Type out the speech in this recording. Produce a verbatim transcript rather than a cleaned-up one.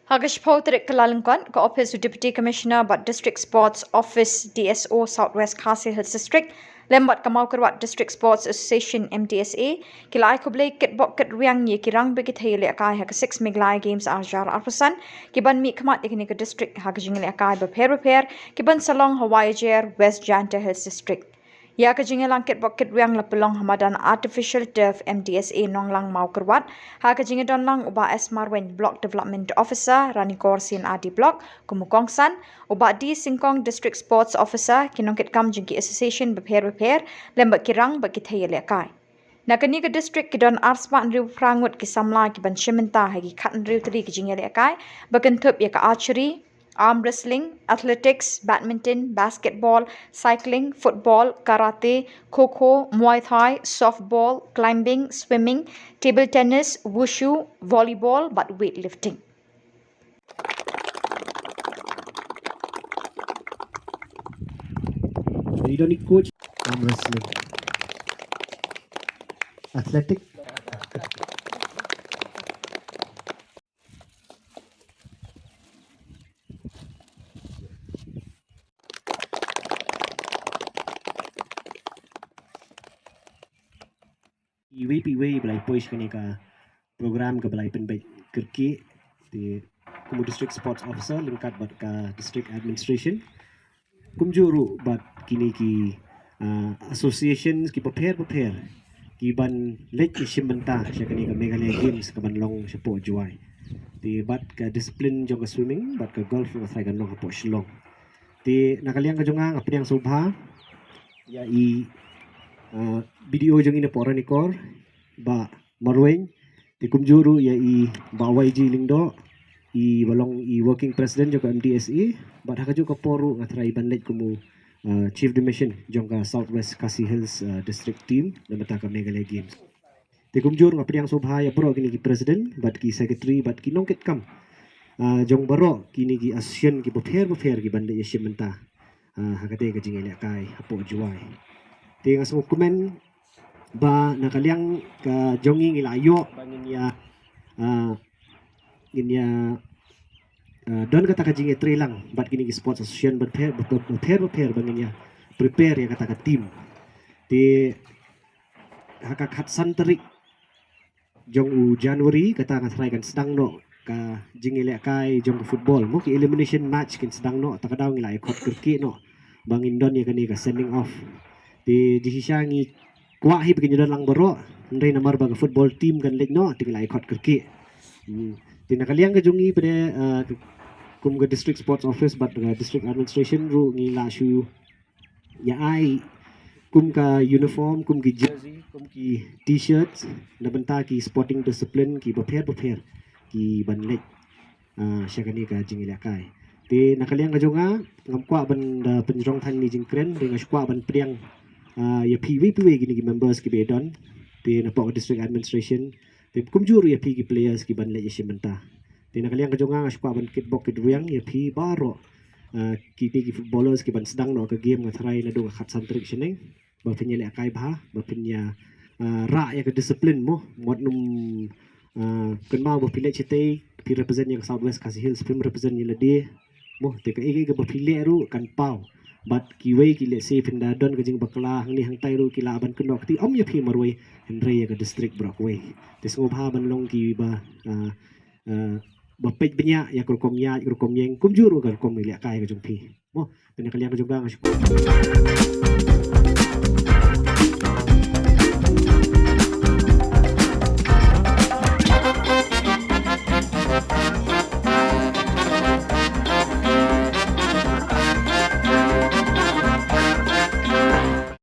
Ha ka shiphew tarik Kyllalyngkot, ka Office u Deputy Commissioner bad District Sports Office, D S O, South West Khasi Hills District, lem bad ka Mawkyrwat District Sports Association, M D S A, ki la ai khublei kitbok kitrwiang ïa ki rangbah ki thei ïalehkai ha ka six Meghalaya Games ar hajar arphew san, ki ban mihkhmat ïa kane ka district ha ka jingïalehkai bapher bapher ki ban sa long ha Wahiajer, West Jaintia Hills District. Ïa ka jingïalang kitbok kitrwiang la pynlong ha madan Artificial Turf, M D S A, Nonglang, Mawkyrwat, ha ka jingïadonlang u Bah S Marwein, Block Development Officer, Ranikor C and R D Block, kum u kongsan, u Bah D Syngkong, District Sports Officer, ki nongkitkam jong ki association bapher bapher, lem bad ki rangbah ki thei ïalehkai. Na kane ka district ki don arspah hynriewphew phra ngut ki samla ki ban shim bynta ha ki khathynriew tylli ki jingïalehkai, ba kynthup ïa ka archery, arm wrestling, athletics, badminton, basketball, cycling, football, karate, kho kho, muay thai, softball, climbing, swimming, table tennis, wushu, volleyball bad weightlifting. Dei don i coach, arm wrestling, athletic. Iwei pa iwei ba la ïa poi sha kane ka program kaba la ïa pynbeit kyrkieh, te kum u District Sports Officer ryngkat bad ka District Administration, kumjuh ruh bad kine ki, ah, associations ki bapher bapher ki ban leit ki shim bynta sha kane ka Meghalaya Games ka ban long shapoh Jowai. Te bad ka discipline jong ka swimming bad ka golf nga tharai kan long hapoh Shillong. Te na ka liang ka jong nga, nga pdiang sngewbha ïa i, ah, B D O jong ngi napoh Ranikor, Bah Marwein, te kumjuh ruh ïa i Bah Y G Lyngdoh, i ba long i working president jong ka M D S A, bad ha kajuh ka por ruh nga tharai ban leit kum u, ah, chief de mission jong ka South West Khasi Hills, ah, District team na bynta ka Meghalaya Games. Te kumjuh nga pdiang sngewbha ïa baroh kine ki president bad ki secretary bad ki nongkitkam, ah, jong baroh kine ki association ki bapher bapher ki ban leit ïa shim bynta, ah, ha kata ka jingïalehkai hapoh Jowai. Te nga sngewkmen ba na ka liang ka jong ngi ngi la ïoh ba ngin ïa, ah, ngin ïa, ah, don kata ka jingïatreilang bad kine ki sports association bapher bapher bapher ba ngin ïa prepare ïa kata ka team. Te ha ka khatsan tarik jong u January, kata nga tharai kan sdang noh ka jingïalehkai jong ka football. Mo, ki elimination match kin sdang noh, ta ka daw ngi la ïa khot kyrkieh noh ba ngin don ïa kane ka sending off. Te jingshisha ngi kwah hi ba kin ïadon lang baroh, hynrei namar ba ka football team kan leit noh, te ngi la ïa khot kyrkieh. Hmm. Te na ka liang ka jong ngi pat, ah, kum ka District Sports Office bad ka District Administration ruh ngi la shu ïa ai kum ka uniform, kum ki jersey, kum ki t-shirts na bynta ki sporting discipline ki bapher bapher ki ban leit, ah, sha kane ka jingïalehkai. Te na ka liang ka jong nga, ngam kwah ban da pynjrong than ïa kane ka jingkren, te nga shu kwah ban pdiang, ah, ïa phi iwei pa iwei kine ki members kiba ïa don, te napoh ka District Administration, te kumjuh ruh ïa phi ki players ki ban leit ïa shim bynta. Te na ka liang ka jong nga, nga shu kwah ban kitbok kitrwiang ïa phi baroh, ah, kine ki footballers ki ban sdang noh ka game, nga tharai naduh ka khatsan tarik shaneng, ba phin ïalehkai bha, ba phin ïa, ah, rah ïa ka discipline mo, wat nym, ah, kynmaw ba phi leit shatei, phi represent ïa ka South West Khasi Hills, phim represent ïa lade mo, te kaei kaei kaba phi leh ruh kan paw. Bad kiwei ki lehse phin da don ka jingbakla hangne hangtai ruh ki lah ban kynnoh kti, ym ïa phi marwei, hynrei ïa ka district baroh kawei. Te sngewbha ban long kiba, ah, ah, ba peit bniah ïa ka rukom ïaid, ka rukom ïeng, kumjuh ruh ka rukom ïalehkai ka jong phi. Mo, te na ka liang ka jong nga, nga shu